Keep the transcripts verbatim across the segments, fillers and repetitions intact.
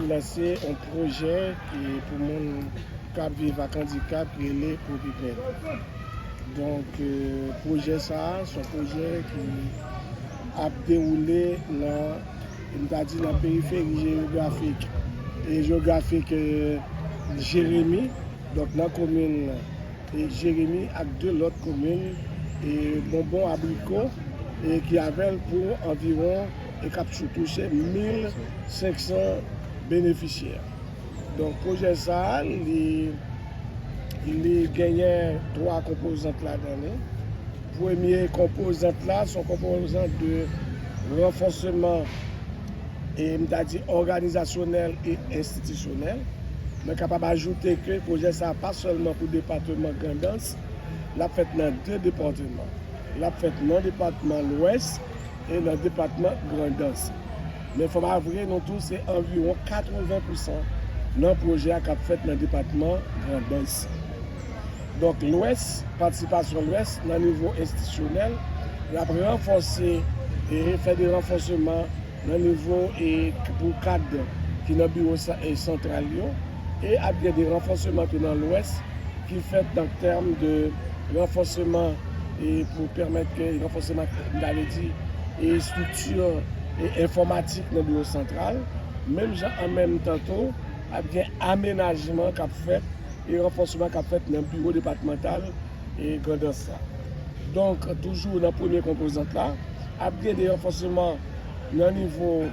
Lanse yon pwojè ki pou moun k ap viv ak andikap ki rele Popipèd. Donk, euh, pwojè sa a, se yon pwojè ki ap dewoule nan, m ta di, nan periferi jewografik, e jewografik, euh, Jeremi, donk nan komin e Jeremi ak de lòt komin, e Bonbon, Abriko, e ki avè l pou anviwon, e k ap sou touche mil senk san benefisyè. Donk, pwojè sa a, li, li genyen twa konpozant ladan li. Premye konpozant la, se yon konpozant de ranfòseman, e m ta di òganizasyonèl e enstitisyonèl. Mwen kapab ajoute ke pwojè sa a pa sèlman pou depatman Grandans, l ap fèt nan de depatman. L ap fèt nan depatman Lwès e nan depatman Grandans. Men fò m avwe nou tou, se anviwon katreven pousan nan pwojè a k ap fèt nan depatman Grandans. Donk, Lwès, patisipasyon Lwès nan nivo enstitisyonèl, l ap ranfòse e fè de ranfòseman nan nivo e pou kad ki nan biwo sa- e santral yo, e ap gen de ranfòseman tou nan Lwès ki fèt nan tèm de ranfòseman e pou pèmèt ke ranfòseman, m ta vle di, e estrikti e enfòmatik nan biwo santral, menm jan an menm tan tou ap gen amenajman k ap fèt e ranfòseman k ap fèt nan biwo depatmantal e Grandans la. Donk, toujou nan premye konpozant la, ap gen de ranfòseman nan nivo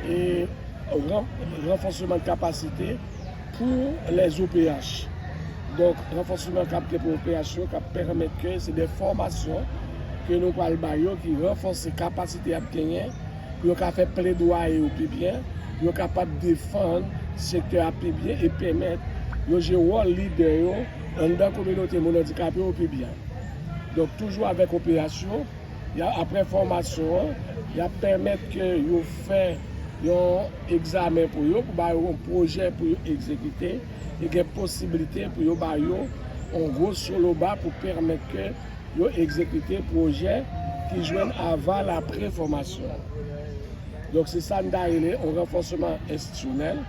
e ran- ranfòseman kapasite pou lèz O P H. Donk, ranfòseman k ap gen pou O P H yo, k ap pèmèt ke se de fòmasyon ke nou pral ba yo ki ranfòse kapasite y ap genyen pou yo ka fè pledwaye yo pi byen, pou yo kapab defann sektè a pi byen e pèmèt yo jwe wòl lidè yo anndan kominote moun andikape yo pi byen. Donk, toujou avèk O P H yo, y a, apre fòmasyon an, y ap pèmèt ke yo fè yon egzamen pou yo, pou ba yo yon pwojè pou yo egzekite, e gen posiblite pou yo ba yo yon gwo soloba pou pèmèt ke yo egzekite pwojè ki jwenn aval apre fòmasyon an. Donk, se sa n ta rele yon ranfòseman enstitisyonèl.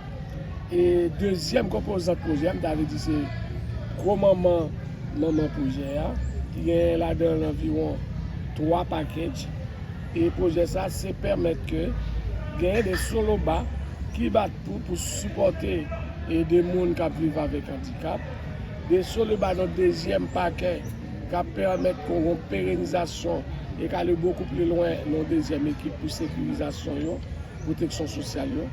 E dezyèm konpozant pwojè a, m ta vle di se gwo manman, manman pwojè a, ki gen ladan l anviwon twa package. E pwojè sa, se pèmèt ke genyen de soloba ki bat pou, pou sipòte e de moun k ap viv avèk andikap. De soloba nan dezyèm pakè k ap pèmèt ke yon perenizasyon e k ale bokou pli lwen nan dezyèm ekip pou sekirizasyon yo, pwoteksyon sosyal yo.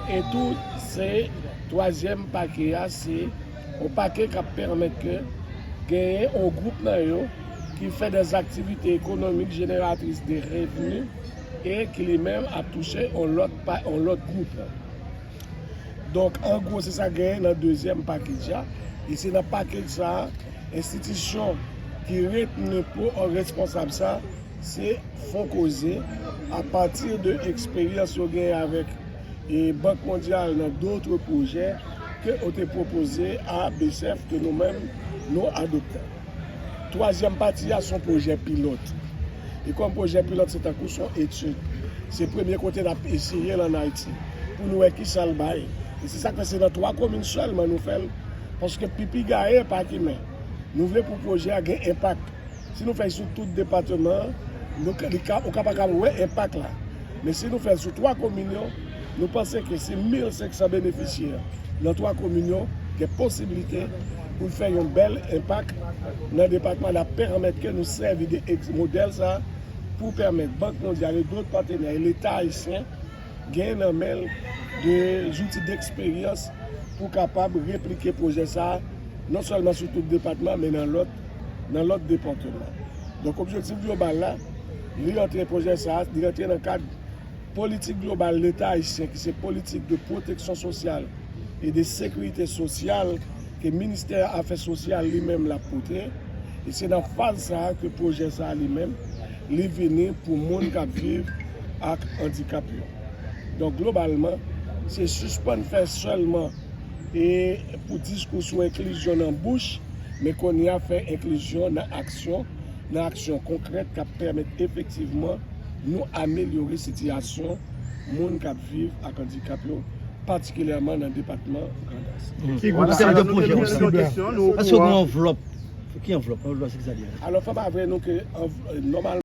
E tou, se twazyèm pakè a, se yon pakè k ap pèmèt ke genyen yon gwoup nan yo ki fè des activités économiques génératrices de revenus e ki li menm ap touche yon lòt pa, yon lòt gwoup. Donk, an gwo, se sa k genyen nan dezyèm pakèj la. E se nan pakèj sa a, enstitisyon ki retni pou responsab sa, se Fonkoze, apati de eksperyans yo genyen avèk e Bank Mondyal nan dotre pwojè ke yo te pwopoze a B C F ke nou menm nou adopte. Twazyèm pati a se yon pwojè pilòt. E kòm pwojè pilòt, se tankou se yon etid. Se premye kote n ap eseye l ann Ayiti pou nou wè kisa l bay. E se sa k fè se nan twa komin sèlman nou fè l, paske pi piga enpak imen. Nou vle pou pwojè a gen enpak. Si nou fè l sou tout depatman an, nou ka, li ka, ou ka pa ka wè enpak la. Men si nou fè l sou twa komin yo, nou panse ke se mil senk san benefisyè nan twa komin yo gen posiblite pou l fè yon bèl enpak nan depatman. L ap pèmèt ke nou sèvi de ex- modèl sa pou pèmèt Bank Mondyal e dòt patenè e Leta ayisyen gen nan men l de zouti deksperyans pou kapab replike pwojè sa a, non sèlman sou tout depatman, men nan lòt, nan lòt depatman. Donk, objektif global la, li rantre pwojè sa a, li rantre nan kad politik global Leta ayisyen, ki se politik de pwoteksyon sosyal e de sekirite sosyal ke Ministè Afè Sosyal li menm l ap pote. E se nan faz sa a ke pwojè sa a li menm, li vini pou moun k ap viv ak andikap yo. Donk, globalman, se sispann fè sèlman e pou diskou sou enklizyon nan bouch, men kounye a fè enklizyon nan aksyon, nan aksyon konkrèt k ap pèmèt efektivman nou amelyore sitiyasyon moun k ap viv ak andikap yo patikilyèman nan depatman Grandans. Ki gwo pwojè? Èske gen anvlòp? Ki anvlòp? Anvlòp, se ki sa li ye? Alò, fò m avwe nou ke nòmalman,